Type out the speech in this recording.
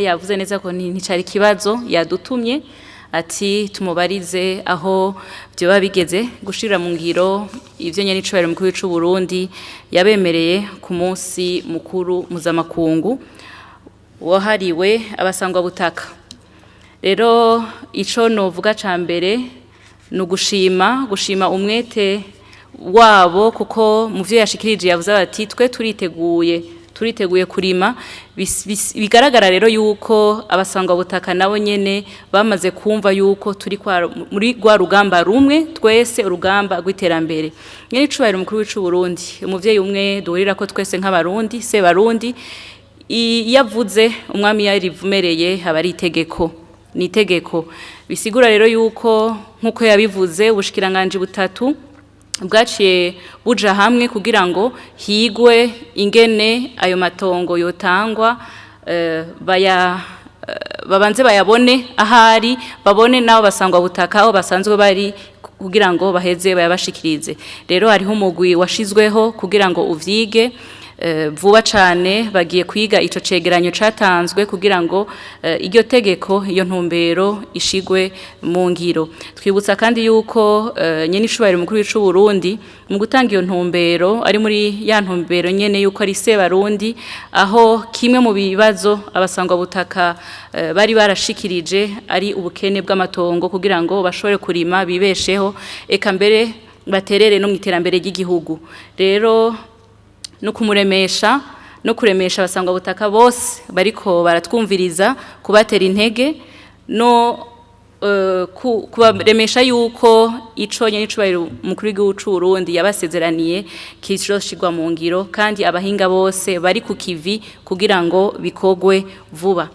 Yavuze neza ko nticari ikibazo. Yadutumye ati tumubarize aho vyoba bigeze gushira mu ngiro ivyo nyenicubahiro mukuru w'icu Burundi yabemereye ku munsi mukuru mpuzamakungu wahariwe abasangwa butaka. Rero ico novuga ca mbere ni ugushima, gushima umwete wabo, kuko mu vyo yashikirije yavuze bati: "Twe turiteguye, turiteguye kurima." Bigaragara rero yuko abasangwa butaka nabo nyene bamaze kumva yuko turi muri rwa rugamba rumwe twese, urugamba rw'iterambere. Nyene icubahiro mukuru w'icu Burundi, umuvyeyi umwe duhurira ko twese nk'Abarundi, se Barundi, iyo avuze, umwami yarivumereye, aba ari itegeko, ni itegeko. Bisigura rero yuko, nk'uko yabivuze, ubushikiranganje butatu bwaciye buja hamwe kugira ngo higwe ingene ayo matongo yotangwa, baya babanze bayabone ahari, babone nabo basangwa butaka aho basanzwe bari, kugira ngo baheze bayabashikirize. Rero hariho umugwi washizweho kugira ngo uvyige. Vuba cane bagiye kwiga ico cegeranyo catanzwe kugira ngo iryo tegeko, iyo ntumbero ishigwe mu ngiro. Twibutsa kandi yuko nyene icubahiro mukuru w'icu Burundi mu gutanga iyo ntumbero ari muri ya ntumbero nyene yuko ari se Barundi, aho kimwe mu bibazo abasangwa butaka bari barashikirije ari ubukene bw'amatongo kugira ngo bashobore kurima bibesheho, eka mbere baterere no mu iterambere ry'igihugu. Rero no kumuremesha no kuremesha abasangwa butaka bose bariko baratwumviriza, kubatera intege no kubaremesha yuko ico nyene icubahiro mukuru w'igihugu c'u Burundi yabasezeraniye kizoshirwa mu ngiro, kandi abahinga bose bari ku kivi kugira ngo bikogwe vuba.